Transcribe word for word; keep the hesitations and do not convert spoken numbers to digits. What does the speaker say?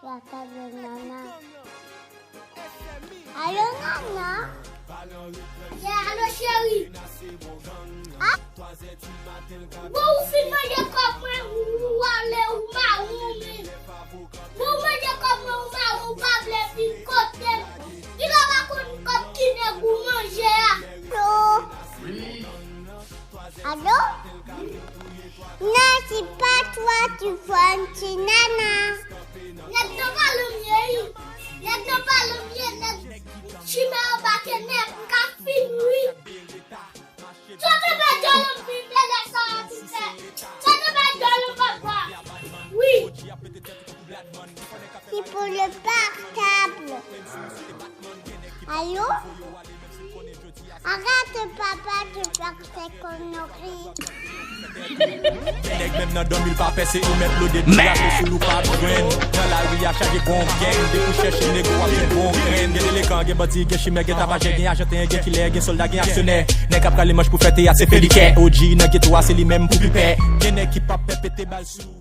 Lakay de Nana. Alo, Nana? Yeah, alo, cheri. Ah? Bon, ou fin manje kòb mwen, ou ale, ou mawon, men. Bon, ou manje kòb mwen, ou mawon, ou pa vle vin kote m. Kilè w pa konn kòb ki nèg ou manje a? Alo? Alo? Non, c'est pas toi, tu prends, c'est Nana. Nèg nan pale m ye, wi. Nèg nan pale m ye, nèg chimè anba ke nèg m ka fin, wi. Sa te fè djòl anpil, de lè sa a ti fè. Sa te fè djòl anpil, papa. Wi. C'est pour le portable. Allô? Arrête, papa, de faire ces conneries. Nèg menm nan dòmi l pa pèse, ou mèt lode dlo, rache sou l ou pa jwenn. Nan lari a chaje gwon gang, depi w chèche nego w ap jwenn gwon grenn. Gen delekan, gen bandi, gen chimè, gen tapajè, gen ajan T N, gen kilè, gen sòlda, gen aksyonè. Nèg k ap rale manch pou fè teyat se Felikè. O G nan geto a se li menm pou pipè. Gen nèg ki p ap pè pete bal sou